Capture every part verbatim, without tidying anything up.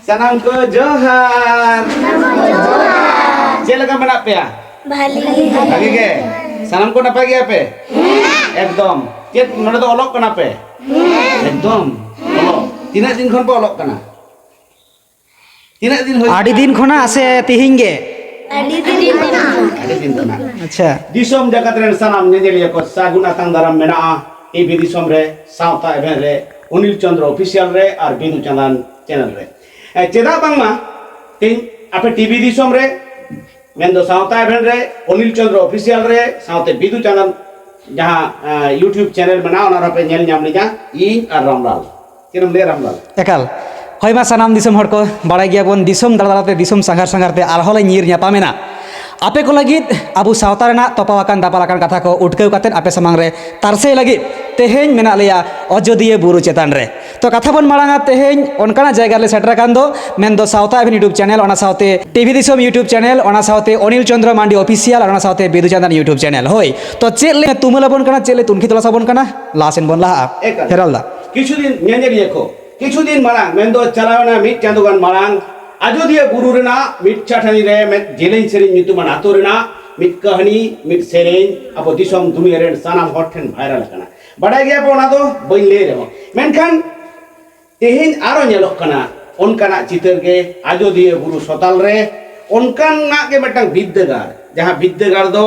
ᱥᱟᱱᱟᱢ ᱠᱚ ᱡᱚᱦᱟᱨ᱾ ᱪᱮᱫ ᱞᱮᱠᱟ ᱢᱮᱱᱟᱜ ᱯᱮᱭᱟ? ᱵᱷᱟᱞᱤ᱾ ᱵᱷᱟᱜᱤ ᱜᱮ? ᱥᱟᱱᱟᱢ ᱠᱚ ᱱᱟᱯᱟᱭ ᱜᱮᱭᱟ ᱯᱮ? ᱮᱠᱫᱚᱢ᱾ ᱪᱮᱫ ᱱᱚᱰᱮ ᱫᱚ ᱚᱞᱚᱜ ᱠᱟᱱᱟ ᱯᱮ? ᱮᱠᱫᱚᱢ᱾ ᱚᱞᱚᱜ᱾ ᱛᱤᱱᱟᱹᱜ ᱫᱤᱱ ᱠᱷᱚᱱ ᱯᱮ ᱚᱞᱚᱜ ᱠᱟᱱᱟ? ᱛᱤᱱᱟᱹᱜ ᱫᱤᱱ ᱦᱩᱭ? ᱟᱹᱰᱤ ᱫᱤᱱ ᱠᱷᱚᱱᱟᱜ ᱥᱮ ᱛᱤᱦᱤᱧ ᱜᱮ? ᱟᱹᱰᱤ ᱫᱤᱱ ᱠᱷᱚᱱᱟᱜ᱾ ᱟᱹᱰᱤ ᱫᱤᱱ ᱠᱷᱚᱱᱟᱜ᱾ ᱟᱪᱪᱷᱟ᱾ ᱫᱤᱥᱚᱢ ᱡᱟᱠᱟᱛ ᱨᱮᱱ ᱥᱟᱱᱟᱢ ᱧᱮᱧᱮᱞᱤᱭᱟᱹ ᱠᱚ ᱥᱟᱹᱜᱩᱱ ᱟᱛᱟᱝ ᱫᱟᱨᱟᱢ ᱢᱮᱱᱟᱜᱼᱟ ᱴᱤᱵᱷᱤ ᱫᱤᱥᱚᱢ ᱨᱮ, ᱥᱟᱶᱛᱟ ᱮᱵᱷᱮᱱ ᱨᱮ, ᱚᱱᱤᱞ ᱪᱚᱸᱫᱽᱨᱚ ᱚᱯᱷᱤᱥᱤᱭᱟᱞ ᱨᱮ ᱟᱨ ᱵᱤᱫᱩ ᱪᱟᱸᱫᱟᱱ ᱪᱮᱱᱮᱞ ᱨᱮ᱾ ᱮ, ᱪᱮᱫᱟᱜ ᱵᱟᱝᱢᱟ ᱛᱮᱦᱮᱧ ᱟᱯᱮ ᱴᱤᱵᱷᱤ ᱫᱤᱥᱚᱢ ᱨᱮ, ᱢᱮᱱᱫᱚ ᱥᱟᱶᱛᱟ ᱮᱵᱷᱮᱱ ᱨᱮ, ᱚᱱᱤᱞ ᱪᱚᱸᱫᱽᱨᱚ ᱚᱯᱷᱤᱥᱤᱭᱟᱞ ᱨᱮ, ᱥᱟᱶᱛᱮ ᱵᱤᱫᱩ ᱪᱟᱸᱫᱟᱱ ᱡᱟᱦᱟᱸ, ᱮ, YouTube ᱪᱮᱱᱮᱞ ᱢᱮᱱᱟᱜᱼᱟ, ᱚᱱᱟ ᱨᱮᱦᱚᱸ ᱯᱮ ᱧᱮᱞ ᱧᱟᱢ ᱞᱤᱧᱟ, ᱤᱧ ᱟᱨ ᱨᱟᱢᱞᱟᱞ᱾ ᱪᱮᱫ ᱮᱢ ᱞᱟᱹᱭᱟ, ᱨᱟᱢᱞᱟᱞ? ᱮᱠᱟᱞ᱾ ᱦᱳᱭ ᱢᱟ, ᱥᱟᱱᱟᱢ ᱫᱤᱥᱚᱢ ᱦᱚᱲ ᱠᱚ ᱵᱟᱲᱟᱭ ᱜᱮᱭᱟᱵᱚᱱ, ᱫᱤᱥᱚᱢ ᱫᱟᱬᱟ ᱫᱟᱬᱟᱛᱮ, ᱫᱤᱥᱚᱢ ᱥᱟᱸᱜᱷᱟᱨ ᱥᱟᱸᱜᱷᱟᱨ ᱛᱮ ᱟᱨᱦᱚᱸ ᱞᱮ ᱧᱤᱨ ᱧᱟᱯᱟᱢᱮᱱᱟ᱾ ᱟᱯᱮ ᱠᱚ ᱞᱟᱹᱜᱤᱫ ᱟᱵᱚ ᱥᱟᱶᱛᱟ ᱨᱮᱱᱟᱜ ᱛᱚᱯᱟ ᱟᱠᱟᱱ ᱫᱟᱯᱟᱞ ᱟᱠᱟᱱ ᱠᱟᱛᱷᱟ ᱠᱚ ᱩᱴᱠᱟᱹᱣ ᱠᱟᱛᱮᱫ ᱟᱯᱮ ᱥᱟᱢᱟᱝ ᱨᱮ ᱛᱟᱨᱥᱮ ᱞᱟᱹᱜᱤᱫ ᱛᱮᱦᱮᱧ ᱢᱮᱱᱟᱜ ᱞᱮᱭᱟ ᱚᱡᱳᱫᱤᱭᱟᱹ ᱵᱩᱨᱩ ᱪᱮᱛᱟᱱ ᱨᱮ᱾ ᱛᱚ ᱠᱟᱛᱷᱟ ᱵᱚᱱ ᱢᱟᱲᱟᱝᱟ, ᱛᱮᱦᱮᱧ ᱚᱱᱠᱟᱱᱟᱜ ᱡᱟᱭᱜᱟ ᱨᱮᱞᱮ ᱥᱮᱴᱮᱨ ᱟᱠᱟᱱ ᱫᱚ, ᱢᱮᱱᱫᱚ ᱥᱟᱶᱛᱟ ᱮᱵᱷᱮᱱ YouTube ᱪᱮᱱᱮᱞ, ᱚᱱᱟ ᱥᱟᱶᱛᱮ ᱴᱤᱵᱷᱤ ᱫᱤᱥᱚᱢ YouTube ᱪᱮᱱᱮᱞ, ᱚᱱᱟ ᱥᱟᱶᱛᱮ ᱚᱱᱤᱞ ᱪᱚᱸᱫᱽᱨᱚ ᱢᱟᱱᱰᱤ ᱚᱯᱷᱤᱥᱤᱭᱟᱞ ᱟᱨ ᱚᱱᱟ ᱥᱟᱶᱛᱮ ᱵᱤᱫᱩ ᱪᱟᱸᱫᱟᱱ YouTube ᱪᱮᱱᱮᱞ᱾ ᱦᱳᱭ, ᱛᱚ ᱪᱮᱫ ᱞᱮ ᱛᱩᱢᱟᱹᱞ ᱟᱵᱚᱱ ᱠᱟᱱᱟ, ᱪᱮᱫ ᱞᱮ ᱛᱩᱱᱠᱷᱤ ᱛᱚᱞᱟᱥ ᱟᱵᱚᱱ ᱠᱟᱱᱟ, ᱞᱟᱦᱟ ᱥᱮᱱ ᱵᱚᱱ ᱞᱟᱦᱟᱜᱼᱟ᱾ ᱮᱠᱟᱞ᱾ ᱦᱮᱨᱟᱞ ᱫᱟ᱾ ᱠᱤᱪᱷᱩ ᱫᱤᱱ, ᱧᱮᱧᱮᱞᱤᱭᱟᱹ ᱠᱚ, ᱠᱤᱪᱷᱩ ᱫᱤᱱ ᱢᱟᱲᱟᱝ, ᱢᱮᱱᱫᱚ ᱪᱟᱞᱟᱣᱮᱱᱟ ᱢᱤᱫ ᱪᱟᱸᱫᱳ ᱜᱟᱱ ᱢᱟᱲᱟᱝ, ᱟᱡᱳᱫᱤᱭᱟᱹ ᱵᱩᱨᱩ ᱨᱮᱱᱟᱜ ᱢᱤᱫ ᱪᱟᱹᱴᱟᱹᱱᱤ ᱨᱮ ᱢᱤᱫ ᱡᱮᱞᱮᱧ ᱥᱮᱨᱮᱧ ᱧᱩᱛᱩᱢᱟᱱ ᱟᱛᱳ ᱨᱮᱱᱟᱜ ᱢᱤᱫ ᱠᱟᱹᱦᱱᱤ, ᱢᱤᱫ ᱥᱮᱨᱮᱧ ᱟᱵᱚ ᱫᱤᱥᱚᱢ ᱫᱩᱱᱤᱭᱟᱹ ᱨᱮᱱ ᱥᱟᱱᱟᱢ ᱦᱚᱲ ᱴᱷᱮᱱ ᱵᱷᱟᱭᱨᱟᱞ ᱟᱠᱟᱱᱟ᱾ ᱵᱟᱰᱟᱭ ᱜᱮᱭᱟ ᱯᱮ, ᱚᱱᱟ ᱫᱚ ᱵᱟᱹᱧ ᱞᱟᱹᱭ ᱨᱮᱦᱚᱸ, ᱢᱮᱱᱠᱷᱟᱱ ᱛᱮᱦᱮᱧ ᱟᱨᱚ ᱧᱮᱞᱚᱜ ᱠᱟᱱᱟ ᱚᱱᱠᱟᱱᱟᱜ ᱪᱤᱛᱟᱹᱨ ᱜᱮ ᱟᱡᱳᱫᱤᱭᱟᱹ ᱵᱩᱨᱩ ᱥᱚᱛᱟᱞ ᱨᱮ, ᱚᱱᱠᱟᱱᱟᱜ ᱜᱮ ᱢᱤᱫᱴᱟᱝ ᱵᱤᱫᱽᱫᱟᱹᱜᱟᱲ, ᱡᱟᱦᱟᱸ ᱵᱤᱫᱽᱫᱟᱹᱜᱟᱲ ᱫᱚ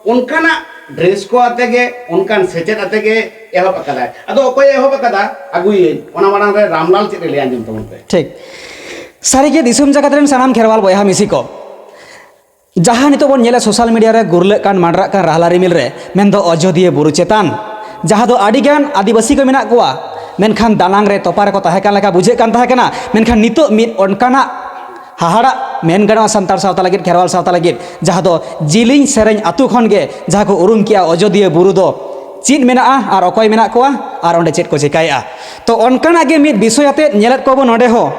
ᱚᱱᱠᱟᱱᱟᱜ ᱰᱨᱮᱥ ᱠᱚ ᱟᱛᱮ ᱜᱮ, ᱚᱱᱠᱟᱱ ᱥᱮᱪᱮᱫ ᱟᱛᱮ ᱜᱮ ᱮᱦᱚᱵ ᱟᱠᱟᱫᱟᱭ᱾ ᱟᱫᱚ ᱚᱠᱚᱭᱮ ᱮᱦᱚᱵ ᱟᱠᱟᱫᱟ, ᱟᱹᱜᱩᱭᱟᱹᱧ, ᱚᱱᱟ ᱢᱟᱲᱟᱝ ᱨᱮ ᱨᱟᱢᱞᱟᱞ ᱪᱮᱫ ᱮ ᱞᱟᱹᱭ ᱟᱸᱡᱚᱢ ᱛᱟᱵᱚᱱ ᱯᱮ᱾ ᱴᱷᱤᱠ᱾ ᱥᱟᱹᱨᱤᱜᱮ ᱫᱤᱥᱚᱢ ᱡᱟᱠᱟᱛ ᱨᱮᱱ ᱥᱟᱱᱟᱢ ᱠᱷᱮᱨᱣᱟᱞ ᱵᱚᱭᱦᱟ ᱢᱤᱥᱤ ᱠᱚ, ᱡᱟᱦᱟᱸ ᱱᱤᱛᱚᱜ ᱵᱚᱱ ᱧᱮᱞᱮᱫ social media ᱨᱮ ᱜᱩᱨᱞᱟᱹᱜ ᱠᱟᱱ, ᱢᱟᱸᱰᱨᱟᱜ ᱠᱟᱱ ᱨᱟᱦᱞᱟ ᱨᱤᱢᱤᱞ ᱨᱮ, ᱢᱮᱱᱫᱚ ᱚᱡᱳᱫᱤᱭᱟᱹ ᱵᱩᱨᱩ ᱪᱮᱛᱟᱱ, ᱡᱟᱦᱟᱸ ᱫᱚ ᱟᱹᱰᱤᱜᱟᱱ ᱟᱹᱫᱤᱵᱟᱹᱥᱤ ᱠᱚ ᱢᱮᱱᱟᱜ ᱠᱚᱣᱟ, ᱢᱮᱱᱠᱷᱟᱱ ᱫᱟᱱᱟᱝ ᱨᱮ ᱛᱚᱯᱟ ᱨᱮᱠᱚ ᱛᱟᱦᱮᱸ ᱠᱟᱱ ᱞᱮᱠᱟ ᱵᱩᱡᱷᱟᱹᱜ ᱠᱟᱱ ᱛᱟᱦᱮᱸ ᱠᱟᱱᱟ, ᱢᱮᱱᱠᱷᱟᱱ ᱱᱤᱛᱚᱜ ᱢᱤᱫ ᱚᱱᱠᱟᱱᱟᱜ ᱦᱟᱦᱟᱲᱟᱜ ᱢᱮᱱ ᱜᱟᱱᱚᱜᱼᱟ ᱥᱟᱱᱛᱟᱲ ᱥᱟᱶᱛᱟ ᱞᱟᱹᱜᱤᱫ, ᱠᱷᱮᱨᱣᱟᱞ ᱥᱟᱶᱛᱟ ᱞᱟᱹᱜᱤᱫ, ᱡᱟᱦᱟᱸ ᱫᱚ ᱡᱤᱞᱤᱧ ᱥᱮᱨᱮᱧ ᱟᱹᱛᱩ ᱠᱷᱚᱱ ᱜᱮ ᱡᱟᱦᱟᱸ ᱠᱚ ᱩᱨᱩᱢ ᱠᱮᱜᱼᱟ ᱚᱡᱳᱫᱤᱭᱟᱹ ᱵᱩᱨᱩ ᱫᱚ ᱪᱮᱫ ᱢᱮᱱᱟᱜᱼᱟ ᱟᱨ ᱚᱠᱚᱭ ᱢᱮᱱᱟᱜ ᱠᱚᱣᱟ ᱟᱨ ᱚᱸᱰᱮ ᱪᱮᱫ ᱠᱚ ᱪᱮᱠᱟᱭᱮᱜᱼᱟ᱾ ᱛᱚ ᱚᱱᱠᱟᱱᱟᱜ ᱜᱮ ᱢᱤᱫ ᱵᱤᱥᱚᱭ ᱟᱛᱮᱫ ᱧᱮᱞᱮᱫ ᱠᱚᱣᱟ ᱵᱚᱱ ᱱᱚᱰᱮ ᱦᱚᱸ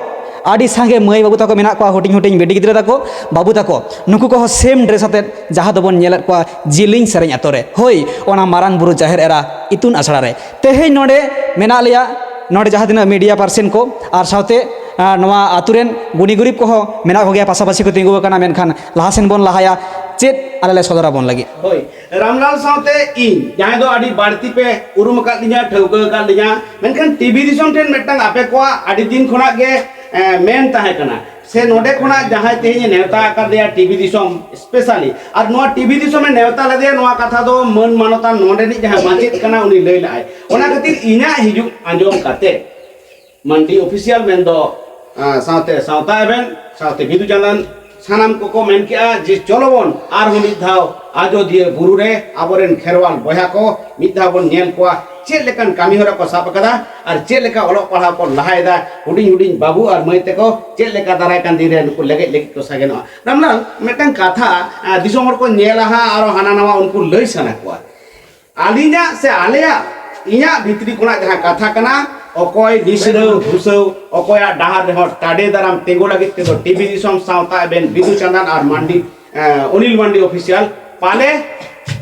ᱟᱹᱰᱤ ᱥᱟᱸᱜᱮ ᱢᱟᱹᱭ ᱵᱟᱹᱵᱩ ᱛᱟᱠᱚ ᱢᱮᱱᱟᱜ ᱠᱚᱣᱟ, ᱦᱩᱰᱤᱧ ᱦᱩᱰᱤᱧ ᱵᱤᱴᱤ ᱜᱤᱫᱽᱨᱟᱹ ᱛᱟᱠᱚ, ᱵᱟᱹᱵᱩ ᱛᱟᱠᱚ, ᱱᱩᱠᱩ ᱠᱚᱦᱚᱸ same dress ᱟᱛᱮᱫ ᱡᱟᱦᱟᱸ ᱫᱚᱵᱚᱱ ᱧᱮᱞᱮᱫ ᱠᱚᱣᱟ ᱡᱤᱞᱤᱧ ᱥᱮᱨᱮᱧ ᱟᱛᱳ ᱨᱮ, ᱦᱳᱭ, ᱚᱱᱟ ᱢᱟᱨᱟᱝ ᱵᱩᱨᱩ ᱡᱟᱦᱮᱨ ᱮᱨᱟ ᱤᱛᱩᱱ ᱟᱥᱲᱟ ᱨᱮ᱾ ᱛᱮᱦᱮᱧ ᱱᱚᱰᱮ ᱢᱮᱱᱟᱜ ᱞᱮᱭᱟ, ᱱᱚᱰᱮ ᱡᱟᱦᱟᱸ ᱛᱤᱱᱟᱹᱜ media person ᱠᱚ ᱟᱨ ᱥᱟᱶᱛᱮ ᱟᱨ ᱱᱚᱣᱟ ᱟᱛᱳ ᱨᱮᱱ ᱜᱩᱱᱤ ᱜᱩᱨᱤᱵ ᱠᱚᱦᱚᱸ ᱢᱮᱱᱟᱜ ᱠᱚᱜᱮᱭᱟ, ᱯᱟᱥᱟᱯᱟᱥᱤ ᱠᱚ ᱛᱤᱸᱜᱩ ᱟᱠᱟᱱᱟ, ᱢᱮᱱᱠᱷᱟᱱ ᱞᱟᱦᱟ ᱥᱮᱱ ᱵᱚᱱ ᱞᱟᱦᱟᱭᱟ᱾ ᱪᱮᱫ ᱟᱞᱮ ᱞᱮ ᱥᱚᱫᱚᱨ ᱟᱵᱚᱱ ᱞᱟᱹᱜᱤᱫ? ᱦᱳᱭ, ᱨᱟᱢᱞᱟᱞ ᱥᱟᱶᱛᱮ ᱤᱧ, ᱡᱟᱦᱟᱸᱭ ᱫᱚ ᱟᱹᱰᱤ ᱵᱟᱹᱲᱛᱤ ᱯᱮ ᱩᱨᱩᱢ ᱟᱠᱟᱫ ᱞᱤᱧᱟ, ᱴᱷᱟᱹᱣᱠᱟᱹ ᱟᱠᱟᱫ ᱞᱤᱧᱟ, ᱢᱮᱱᱠᱷᱟᱱ ᱴᱤᱵᱷᱤ ᱫᱤᱥᱚᱢ ᱴᱷᱮᱱ ᱢᱤᱫᱴᱟᱝ ᱟᱯᱮ ᱠᱚᱣᱟᱜ ᱟᱹᱰᱤ ᱫᱤᱱ ᱠᱷᱚᱱᱟᱜ ᱜᱮ, ᱮ, ᱢᱮᱱ ᱛᱟᱦᱮᱸ ᱠᱟᱱᱟ, ᱥᱮ ᱱᱚᱰᱮ ᱠᱷᱚᱱᱟᱜ ᱡᱟᱦᱟᱸᱭ ᱛᱮᱦᱮᱧ ᱮ ᱱᱮᱣᱛᱟ ᱟᱠᱟᱫᱮᱭᱟ ᱴᱤᱵᱷᱤ ᱫᱤᱥᱚᱢ specially, ᱟᱨ ᱱᱚᱣᱟ ᱴᱤᱵᱷᱤ ᱫᱤᱥᱚᱢ ᱮ ᱱᱮᱣᱛᱟ ᱞᱮᱫᱮᱭᱟ, ᱱᱚᱣᱟ ᱠᱟᱛᱷᱟ ᱫᱚ ᱢᱟᱹᱱ ᱢᱟᱱᱚᱛᱟᱱ ᱱᱚᱰᱮᱱᱤᱡ ᱡᱟᱦᱟᱸᱭ ᱢᱟᱪᱮᱫ ᱠᱟᱱᱟ ᱩᱱᱤ ᱞᱟᱹᱭ ᱞᱟᱜᱼᱟᱭ᱾ ᱚᱱᱟ ᱠᱷᱟᱹᱛᱤᱨ ᱤᱧᱟᱹᱜ ᱦᱤᱡᱩᱜ ᱟᱸᱡᱚᱢ ᱠᱟᱛᱮ ᱢᱟᱱᱰᱤ ᱚᱯᱷᱤᱥᱤᱭᱟᱞ ᱢᱮᱱᱫᱚ, ᱟ, ᱥᱟᱶᱛᱮ ᱥᱟᱶᱛᱟ ᱮᱵᱷᱮᱱ, ᱥᱟᱶᱛᱮ ᱵᱤᱫᱩ ᱪᱟᱸᱫᱟᱱ, ᱥᱟᱱᱟᱢ ᱠᱚᱠᱚ ᱢᱮᱱ ᱠᱮᱜᱼᱟ ᱡᱮ, "ᱪᱚᱞᱚ ᱵᱚᱱ ᱟᱨᱦᱚᱸ ᱢᱤᱫ ᱫᱷᱟᱣ ᱟᱡᱚᱫᱤᱭᱟᱹ ᱵᱩᱨᱩ ᱨᱮ ᱟᱵᱚᱨᱮᱱ ᱠᱷᱮᱨᱣᱟᱞ ᱵᱚᱭᱦᱟ ᱠᱚ ᱢᱤᱫ ᱫᱷᱟᱣ ᱵᱚᱱ ᱧᱮᱞ ᱠᱚᱣᱟ, ᱪᱮᱫ ᱞᱮᱠᱟᱱ ᱠᱟᱹᱢᱤ ᱦᱚᱨᱟ ᱠᱚ ᱥᱟᱵ ᱟᱠᱟᱫᱟ ᱟᱨ ᱪᱮᱫ ᱞᱮᱠᱟ ᱚᱞᱚᱜ ᱯᱟᱲᱦᱟᱣ ᱠᱚ ᱞᱟᱦᱟᱭᱮᱫᱟ, ᱦᱩᱰᱤᱧ ᱦᱩᱰᱤᱧ ᱵᱟᱹᱵᱩ ᱟᱨ ᱢᱟᱹᱭ ᱛᱟᱠᱚ ᱪᱮᱫ ᱞᱮᱠᱟ ᱫᱟᱨᱟᱭ ᱠᱟᱱ ᱫᱤᱱ ᱨᱮ ᱱᱩᱠᱩ ᱞᱮᱜᱮᱡ ᱞᱟᱹᱜᱤᱫ ᱠᱚ ᱥᱟᱜᱮᱱᱚᱜᱼᱟ᱾" ᱨᱟᱢᱞᱟᱞ, ᱢᱤᱫᱴᱟᱝ ᱠᱟᱛᱷᱟ, ᱟ, ᱫᱤᱥᱚᱢ ᱦᱚᱲ ᱠᱚ ᱧᱮᱞᱟ ᱦᱟᱸᱜ, ᱟᱨᱚ ᱦᱟᱱᱟ ᱱᱟᱣᱟ ᱩᱱᱠᱩ ᱞᱟᱹᱭ ᱥᱟᱱᱟ ᱠᱚᱣᱟ᱾ ᱟᱹᱞᱤᱧᱟᱜ ᱥᱮ ᱟᱞᱮᱭᱟᱜ, ᱤᱧᱟᱹᱜ ᱵᱷᱤᱛᱨᱤ ᱠᱷᱚᱱᱟᱜ ᱡᱟᱦᱟᱸ ᱠᱟᱛᱷᱟ ᱠᱟᱱᱟ, ᱚᱠᱚᱭ ᱱᱤᱥᱲᱟᱹᱣ ᱫᱷᱩᱥᱟᱹᱣ, ᱚᱠᱚᱭᱟᱜ ᱰᱟᱦᱟᱨ ᱨᱮᱦᱚᱸ ᱴᱟᱰᱮ ᱫᱟᱨᱟᱢ ᱛᱤᱸᱜᱩ ᱞᱟᱹᱜᱤᱫ ᱛᱮᱫᱚ ᱴᱤᱵᱷᱤ ᱫᱤᱥᱚᱢ ᱥᱟᱶᱛᱟ ᱮᱵᱷᱮᱱ ᱵᱤᱫᱩ ᱪᱟᱸᱫᱟᱱ ᱟᱨ ᱢᱟᱱᱰᱤ, ᱮᱸ, ᱚᱱᱤᱞ ᱢᱟᱱᱰᱤ ᱚᱯᱷᱤᱥᱤᱭᱟᱞ ᱯᱟᱞᱮ,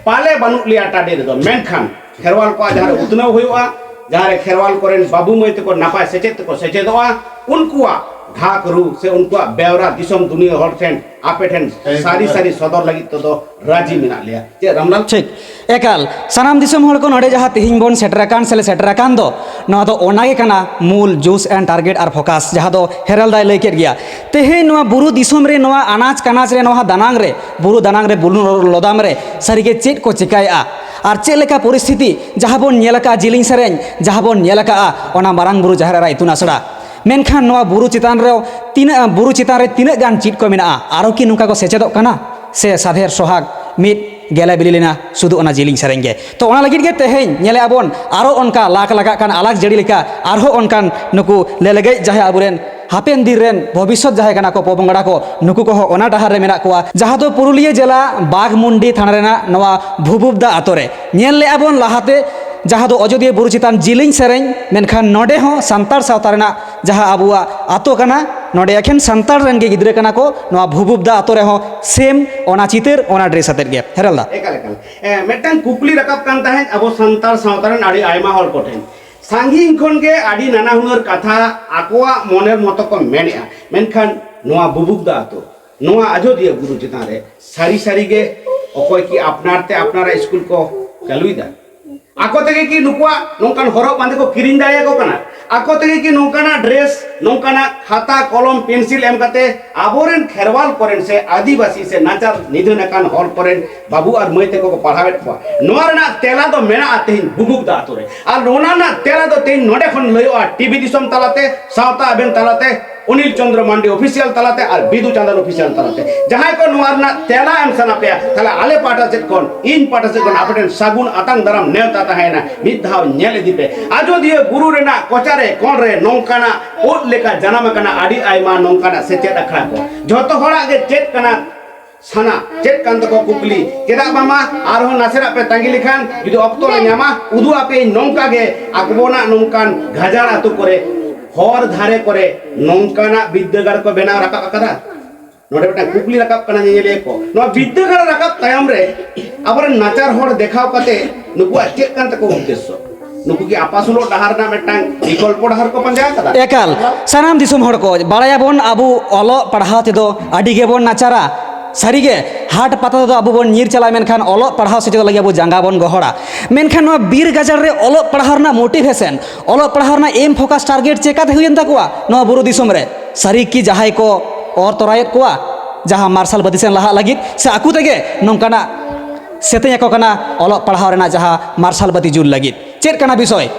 ᱯᱟᱞᱮ ᱵᱟᱹᱱᱩᱜ ᱞᱮᱭᱟ ᱴᱟᱰᱮ ᱨᱮᱫᱚ᱾ ᱢᱮᱱᱠᱷᱟᱱ ᱠᱷᱮᱨᱣᱟᱞ ᱠᱚᱣᱟᱜ ᱡᱟᱦᱟᱸ ᱨᱮ ᱩᱛᱱᱟᱹᱣ ᱦᱩᱭᱩᱜᱼᱟ, ᱡᱟᱦᱟᱸ ᱨᱮ ᱠᱷᱮᱨᱣᱟᱞ ᱠᱚᱨᱮᱱ ᱵᱟᱹᱵᱩ ᱢᱟᱹᱭ ᱛᱟᱠᱚ ᱱᱟᱯᱟᱭ ᱥᱮᱪᱮᱫ ᱛᱮᱠᱚ ᱥᱮᱪᱮᱫᱚᱜᱼᱟ, ᱩᱱᱠᱩᱣᱟᱜ ᱫᱷᱟᱠ ᱨᱩ ᱥᱮ ᱩᱱᱠᱩᱣᱟᱜ ᱵᱮᱣᱨᱟ ᱫᱤᱥᱚᱢ ᱫᱩᱱᱤᱭᱟᱹ ᱦᱚᱲ ᱴᱷᱮᱱ ᱟᱯᱮ ᱴᱷᱮᱱ ᱥᱟᱹᱨᱤ ᱥᱟᱹᱨᱤ ᱥᱚᱫᱚᱨ ᱞᱟᱹᱜᱤᱫ ᱛᱮᱫᱚ ᱨᱟᱹᱡᱤ ᱢᱮᱱᱟᱜ ᱞᱮᱭᱟ᱾ ᱪᱮᱫ ᱨᱟᱢᱞᱟᱞ? ᱴᱷᱤᱠ, ᱮᱠᱟᱞ᱾ ᱥᱟᱱᱟᱢ ᱫᱤᱥᱚᱢ ᱦᱚᱲ ᱠᱚ ᱱᱚᱰᱮ ᱡᱟᱦᱟᱸ ᱛᱮᱦᱮᱧ ᱵᱚᱱ ᱥᱮᱴᱮᱨ ᱟᱠᱟᱱ ᱥᱮ ᱞᱮ ᱥᱮᱴᱮᱨ ᱟᱠᱟᱱ ᱫᱚ, ᱱᱚᱣᱟ ᱫᱚ ᱚᱱᱟ ᱜᱮ ᱠᱟᱱᱟ ᱢᱩᱞ juice and target R focus, ᱡᱟᱦᱟᱸ ᱫᱚ ᱦᱮᱨᱮᱞ ᱫᱟᱭ ᱞᱟᱹᱭ ᱠᱮᱫ ᱜᱮᱭᱟ᱾ ᱛᱮᱦᱮᱧ ᱱᱚᱣᱟ ᱵᱩᱨᱩ ᱫᱤᱥᱚᱢ ᱨᱮ, ᱱᱚᱣᱟ ᱟᱱᱟᱪ ᱠᱟᱱᱟᱪ ᱨᱮ, ᱱᱚᱣᱟ ᱫᱟᱱᱟᱝ ᱨᱮ, ᱵᱩᱨᱩ ᱫᱟᱱᱟᱝ ᱨᱮ, ᱵᱩᱞᱩᱝ ᱞᱚᱫᱟᱢ ᱨᱮ ᱥᱟᱹᱨᱤᱜᱮ ᱪᱮᱫ ᱠᱚ ᱪᱮᱠᱟᱭᱮᱫᱼᱟ ᱟᱨ ᱪᱮᱫ ᱞᱮᱠᱟ ᱯᱚᱨᱤᱥᱛᱷᱤᱛᱤ ᱡᱟᱦᱟᱸ ᱵᱚᱱ ᱧᱮᱞ ᱟᱠᱟᱫᱼᱟ, ᱡᱤᱞᱤᱧ ᱥᱮᱨᱮᱧ ᱡᱟᱦᱟᱸ ᱵᱚᱱ ᱧᱮᱞ ᱟᱠᱟᱫᱼᱟ, ᱚᱱᱟ ᱢᱟᱨᱟᱝ ᱵᱩᱨᱩ ᱡᱟᱦᱮᱨ ᱮᱨᱟ ᱤᱛᱩᱱ ᱟᱥᱲᱟ᱾ ᱢᱮᱱᱠᱷᱟᱱ ᱱᱚᱣᱟ ᱵᱩᱨᱩ ᱪᱮᱛᱟᱱ ᱨᱮ ᱛᱤᱱᱟᱹᱜ, ᱵᱩᱨᱩ ᱪᱮᱛᱟᱱ ᱨᱮ ᱛᱤᱱᱟᱹᱜ ᱜᱟᱱ ᱪᱮᱫ ᱠᱚ ᱢᱮᱱᱟᱜᱼᱟ? ᱟᱨᱚ ᱠᱤ ᱱᱚᱝᱠᱟ ᱠᱚ ᱥᱮᱪᱮᱫᱚᱜ ᱠᱟᱱᱟ? ᱥᱮ ᱥᱟᱫᱷᱮᱨ ᱥᱚᱦᱟᱜᱽ ᱢᱤᱫ ᱜᱮᱞᱮ ᱵᱤᱞᱤ ᱞᱮᱱᱟ ᱥᱩᱫᱷᱩ ᱚᱱᱟ ᱡᱤᱞᱤᱧ ᱥᱮᱨᱮᱧ ᱜᱮ? ᱛᱚ, ᱚᱱᱟ ᱞᱟᱹᱜᱤᱫ ᱜᱮ ᱛᱮᱦᱮᱧ ᱧᱮᱞᱮᱫᱼᱟ ᱵᱚᱱ ᱟᱨᱚ ᱚᱱᱠᱟ ᱞᱟᱠ ᱞᱟᱜᱟᱜ ᱠᱟᱱ ᱟᱞᱟᱠ ᱡᱟᱹᱲᱤ ᱞᱮᱠᱟ ᱟᱨᱦᱚᱸ ᱚᱱᱠᱟᱱ ᱱᱩᱠᱩ ᱞᱮᱞᱮᱜᱮᱡ ᱡᱟᱦᱟᱸᱭ ᱟᱵᱚᱨᱮᱱ ᱦᱟᱯᱮᱱ ᱫᱤᱱ ᱨᱮᱱ ᱵᱷᱚᱵᱤᱥᱥᱚᱛ ᱡᱟᱦᱟᱸᱭ ᱠᱟᱱᱟ ᱠᱚ ᱯᱚᱯᱚᱝᱲᱟ ᱠᱚ, ᱱᱩᱠᱩ ᱠᱚᱦᱚᱸ ᱚᱱᱟ ᱰᱟᱦᱟᱨ ᱨᱮ ᱢᱮᱱᱟᱜ ᱠᱚᱣᱟ, ᱡᱟᱦᱟᱸ ᱫᱚ ᱯᱩᱨᱩᱞᱤᱭᱟᱹ ᱡᱮᱞᱟ ᱵᱟᱜᱽᱢᱩᱱᱰᱤ ᱛᱷᱟᱱᱟ ᱨᱮᱱᱟᱜ ᱱᱚᱣᱟ ᱵᱷᱩᱵᱩᱵᱫᱟ ᱟᱛᱳ ᱨᱮ᱾ ᱧᱮᱞ ᱞᱮᱜᱼᱟ ᱵᱚᱱ ᱞᱟᱦᱟᱛᱮ ᱡᱟᱦᱟᱸ ᱫᱚ ᱚᱡᱚᱫᱤᱭᱟᱹ ᱵᱩᱨᱩ ᱪᱮᱛᱟᱱ ᱡᱤᱞᱤᱧ ᱥᱮᱨᱮᱧ, ᱢᱮᱱᱠᱷᱟᱱ ᱱᱚᱰᱮ ᱦᱚᱸ ᱥᱟᱱᱛᱟᱲ ᱥᱟᱶᱛᱟ ᱨᱮᱱᱟᱜ ᱡᱟᱦᱟᱸ ᱟᱵᱚᱣᱟᱜ ᱟᱛᱳ ᱠᱟᱱᱟ, ᱱᱚᱰᱮ ᱮᱠᱷᱮᱱ ᱥᱟᱱᱛᱟᱲ ᱨᱮᱱ ᱜᱮ ᱜᱤᱫᱽᱨᱟᱹ ᱠᱟᱱᱟ ᱠᱚ᱾ ᱱᱚᱣᱟ ᱵᱷᱩᱵᱩᱵᱫᱟ ᱟᱛᱳ ᱨᱮᱦᱚᱸ ᱥᱮᱢ ᱚᱱᱟ ᱪᱤᱛᱟᱹᱨ, ᱚᱱᱟ ᱰᱨᱮᱥ ᱟᱛᱮᱫ ᱜᱮ᱾ ᱦᱮᱨᱮᱞ ᱫᱟ᱾ ᱮᱠᱟᱞ, ᱮᱠᱟᱞ᱾ ᱮ, ᱢᱤᱫᱴᱟᱝ ᱠᱩᱠᱞᱤ ᱨᱟᱠᱟᱵ ᱠᱟᱱ ᱛᱟᱦᱮᱸᱫ ᱟᱵᱚ ᱥᱟᱱᱛᱟᱲ ᱥᱟᱶᱛᱟ ᱨᱮᱱ ᱟᱹᱰᱤ ᱟᱭᱢᱟ ᱦᱚᱲ ᱠᱚᱴᱷᱮᱱ, ᱥᱟᱺᱜᱤᱧ ᱠᱷᱚᱱ ᱜᱮ ᱟᱹᱰᱤ ᱱᱟᱱᱟ ᱦᱩᱱᱟᱹᱨ ᱠᱟᱛᱷᱟ ᱟᱠᱚᱣᱟᱜ ᱢᱚᱱᱮᱨ ᱢᱚᱛᱚ ᱠᱚ ᱢᱮᱱᱮᱜᱼᱟ, ᱢᱮᱱᱠᱷᱟᱱ ᱱᱚᱣᱟ ᱵᱩᱵᱩᱠᱫᱟ ᱟᱹᱛᱩ, ᱱᱚᱣᱟ ᱟᱡᱚᱫᱤᱭᱟᱹ ᱵᱩᱨᱩ ᱪᱮᱛᱟᱱ ᱨᱮ ᱥᱟᱹᱨᱤ ᱥᱟᱹᱨᱤ ᱜᱮ ᱚᱠᱚᱭ ᱠᱤ ᱟᱯᱱᱟᱨ ᱛᱮ ᱟᱯᱱᱟᱨᱟᱜ ᱥᱠᱩᱞ ᱠᱚ ᱪᱟᱹᱞᱩᱭᱮᱫᱟ? ᱟᱠᱚ ᱛᱮᱜᱮ ᱠᱤ ᱱᱩᱠᱩᱣᱟᱜ ᱱᱚᱝᱠᱟᱱ ᱦᱚᱨᱚᱜ ᱵᱟᱸᱫᱮ ᱠᱚ ᱠᱤᱨᱤᱧ ᱫᱟᱲᱮᱭᱟᱠᱚ ᱠᱟᱱᱟ? ᱟᱠᱚ ᱛᱮᱜᱮ ᱠᱤ ᱱᱚᱝᱠᱟᱱᱟᱜ ᱰᱨᱮᱥ, ᱱᱚᱝᱠᱟᱱᱟᱜ ᱠᱷᱟᱛᱟ, ᱠᱚᱞᱚᱢ, ᱯᱮᱱᱥᱤᱞ ᱮᱢ ᱠᱟᱛᱮ ᱟᱵᱚᱨᱮᱱ ᱠᱷᱮᱨᱣᱟᱞ ᱠᱚᱨᱮᱱ ᱥᱮ ᱟᱹᱫᱤᱵᱟᱹᱥᱤ ᱥᱮ ᱱᱟᱪᱟᱨ ᱱᱤᱫᱷᱟᱹᱱ ᱟᱠᱟᱱ ᱦᱚᱲ ᱠᱚᱨᱮᱱ ᱵᱟᱹᱵᱩ ᱟᱨ ᱢᱟᱹᱭ ᱛᱟᱠᱚ ᱠᱚ ᱯᱟᱲᱦᱟᱣᱮᱫ ᱠᱚᱣᱟ? ᱱᱚᱣᱟ ᱨᱮᱱᱟᱜ ᱛᱮᱞᱟ ᱫᱚ ᱢᱮᱱᱟᱜᱼᱟ ᱛᱮᱦᱮᱧ ᱵᱩᱵᱩᱠᱫᱟ ᱟᱛᱳ ᱨᱮ᱾ ᱟᱨ ᱚᱱᱟ ᱨᱮᱱᱟᱜ ᱛᱮᱞᱟ ᱫᱚ ᱛᱮᱦᱮᱧ ᱱᱚᱰᱮ ᱠᱷᱚᱱ ᱞᱟᱹᱭᱚᱜᱼᱟ, ᱴᱤᱵᱷᱤ ᱫᱤᱥᱚᱢ ᱛᱟᱞᱟᱛᱮ, ᱥᱟᱶᱛᱟ ᱟᱵᱮᱱ ᱛᱟᱞᱟᱛᱮ, ᱚᱱᱤᱞ ᱪᱚᱸᱫᱽᱨᱚ ᱢᱟᱱᱰᱤ ᱚᱯᱷᱤᱥᱤᱭᱟᱞ ᱛᱟᱞᱟᱛᱮ ᱟᱨ ᱵᱤᱫᱩ ᱪᱟᱸᱫᱟᱱ ᱚᱯᱷᱤᱥᱤᱭᱟᱞ ᱛᱟᱞᱟᱛᱮ᱾ ᱡᱟᱦᱟᱸᱭ ᱠᱚ ᱱᱚᱣᱟ ᱨᱮᱱᱟᱜ ᱛᱮᱞᱟ ᱮᱢ ᱥᱟᱱᱟ ᱯᱮᱭᱟ, ᱛᱟᱦᱞᱮ ᱟᱞᱮ ᱯᱟᱦᱴᱟ ᱥᱮᱫ ᱠᱷᱚᱱ, ᱤᱧ ᱯᱟᱦᱴᱟ ᱥᱮᱫ ᱠᱷᱚᱱ ᱟᱯᱮ ᱴᱷᱮᱱ ᱥᱟᱹᱜᱩᱱ ᱟᱛᱟᱝ ᱫᱟᱨᱟᱢ ᱱᱮᱣᱛᱟ ᱛᱟᱦᱮᱸᱭᱮᱱᱟ᱾ ᱢᱤᱫ ᱫᱷᱟᱣ ᱧᱮᱞ ᱤᱫᱤ ᱯᱮ, ᱟᱡᱚᱫᱤᱭᱟᱹ ᱵᱩᱨᱩ ᱨᱮᱱᱟᱜ ᱠᱚᱪᱟᱨᱮ ᱠᱚᱬᱨᱮ ᱱᱚᱝᱠᱟᱱᱟᱜ ᱩᱫ ᱞᱮᱠᱟ ᱡᱟᱱᱟᱢ ᱟᱠᱟᱱᱟ ᱟᱹᱰᱤ ᱟᱭᱢᱟ ᱱᱚᱝᱠᱟᱱᱟᱜ ᱥᱮᱪᱮᱫ ᱟᱠᱷᱲᱟ ᱠᱚ᱾ ᱡᱷᱚᱛᱚ ᱦᱚᱲᱟᱜ ᱜᱮ ᱪᱮᱫ ᱠᱟᱱᱟ ᱥᱟᱱᱟ, ᱪᱮᱫ ᱠᱟᱱ ᱛᱟᱠᱚᱣᱟ ᱠᱩᱠᱞᱤ? ᱪᱮᱫᱟᱜ ᱵᱟᱝᱢᱟ ᱟᱨᱦᱚᱸ ᱱᱟᱥᱮᱱᱟᱜ ᱯᱮ ᱛᱟᱺᱜᱤ ᱞᱮᱠᱷᱟᱱ, ᱡᱩᱫᱤ ᱚᱠᱛᱚ ᱞᱮ ᱧᱟᱢᱟ, ᱩᱫᱩᱜ ᱟᱯᱮᱭᱟᱹᱧ ᱱᱚᱝᱠᱟ ᱜᱮ ᱟᱵᱚᱱᱟᱜ ᱱᱚᱝᱠᱟᱱ ᱜᱟᱡᱟᱲ ᱟᱛᱳ ᱠᱚᱨᱮ, ᱦᱚᱨ ᱫᱷᱟᱨᱮ ᱠᱚᱨᱮ ᱱᱚᱝᱠᱟᱱᱟᱜ ᱵᱤᱫᱽᱫᱟᱹᱜᱟᱲ ᱠᱚ ᱵᱮᱱᱟᱣ ᱨᱟᱠᱟᱵ ᱟᱠᱟᱫᱟ᱾ ᱱᱚᱰᱮ ᱢᱤᱫᱴᱟᱝ ᱠᱩᱠᱞᱤ ᱨᱟᱠᱟᱵ ᱠᱟᱱᱟ ᱧᱮᱧᱮᱞᱤᱭᱟᱹ ᱠᱚ, ᱱᱚᱣᱟ ᱵᱤᱫᱽᱫᱟᱹᱜᱟᱲ ᱨᱟᱠᱟᱵ ᱛᱟᱭᱚᱢ ᱨᱮ ᱟᱵᱚᱨᱮᱱ ᱱᱟᱪᱟᱨ ᱦᱚᱲ ᱫᱮᱠᱷᱟᱣ ᱠᱟᱛᱮ ᱱᱩᱠᱩᱣᱟᱜ ᱪᱮᱫ ᱠᱟᱱ ᱛᱟᱠᱚ ᱩᱫᱽᱫᱮᱥᱥᱚ? ᱱᱩᱠᱩ ᱠᱤ ᱟᱯᱟᱥᱩᱞᱚᱜ ᱰᱟᱦᱟᱨ ᱨᱮᱱᱟᱜ ᱢᱤᱫᱴᱟᱝ ᱵᱤᱠᱚᱞᱯᱚ ᱰᱟᱦᱟᱨ ᱠᱚ ᱯᱟᱸᱡᱟ ᱟᱠᱟᱫᱟ? ᱮᱠᱟᱞ, ᱥᱟᱱᱟᱢ ᱫᱤᱥᱚᱢ ᱦᱚᱲ ᱠᱚ ᱵᱟᱲᱟᱭᱟᱵᱚᱱ, ᱟᱵᱚ ᱚᱞᱚᱜ ᱯᱟᱲᱦᱟᱣ ᱛᱮᱫᱚ ᱟᱹᱰᱤ ᱜᱮᱵᱚᱱ ᱱᱟᱪᱟᱨᱟ᱾ ᱥᱟᱹᱨᱤᱜᱮ, ᱦᱟᱴ ᱯᱟᱛᱟ ᱛᱮᱫᱚ ᱟᱵᱚ ᱵᱚᱱ ᱧᱤᱨ ᱪᱟᱞᱟᱜᱼᱟ, ᱢᱮᱱᱠᱷᱟᱱ ᱚᱞᱚᱜ ᱯᱟᱲᱦᱟᱣ ᱥᱮᱪᱮᱫ ᱞᱟᱹᱜᱤᱫ ᱟᱵᱚ ᱡᱟᱸᱜᱟ ᱵᱚᱱ ᱜᱚᱦᱚᱲᱟ᱾ ᱢᱮᱱᱠᱷᱟᱱ ᱱᱚᱣᱟ ᱵᱤᱨ ᱜᱟᱡᱟᱲ ᱨᱮ ᱚᱞᱚᱜ ᱯᱟᱲᱦᱟᱣ ᱨᱮᱱᱟᱜ ᱢᱳᱴᱤᱵᱷᱮᱥᱚᱱ, ᱚᱞᱚᱜ ᱯᱟᱲᱦᱟᱣ ᱨᱮᱱᱟᱜ ᱮᱢ ᱯᱷᱳᱠᱟᱥ ᱴᱟᱨᱜᱮᱴ ᱪᱮᱠᱟᱛᱮ ᱦᱩᱭᱮᱱ ᱛᱟᱠᱚᱣᱟ ᱱᱚᱣᱟ ᱵᱩᱨᱩ ᱫᱤᱥᱚᱢ ᱨᱮ? ᱥᱟᱹᱨᱤ ᱠᱤ ᱡᱟᱦᱟᱸᱭ ᱠᱚ ᱚᱨ ᱛᱚᱨᱟᱭᱮᱫ ᱠᱚᱣᱟ ᱡᱟᱦᱟᱸ ᱢᱟᱨᱥᱟᱞ ᱵᱟᱹᱛᱤ ᱥᱮᱱ ᱞᱟᱦᱟᱜ ᱞᱟᱹᱜᱤᱫ, ᱥᱮ ᱟᱠᱚ ᱛᱮᱜᱮ ᱱᱚᱝᱠᱟᱱᱟᱜ ᱥᱮᱛᱮᱧ ᱟᱠᱚ ᱠᱟᱱᱟ ᱚᱞᱚᱜ ᱯᱟᱲᱦᱟᱣ ᱨᱮᱱᱟᱜ ᱡᱟᱦᱟᱸ ᱢᱟᱨᱥᱟᱞ ᱵᱟᱹᱛᱤ ᱡᱩᱞ ᱞᱟᱹᱜᱤᱫ? ᱪᱮᱫ ᱠᱟᱱᱟ ᱵᱤᱥᱚᱭ?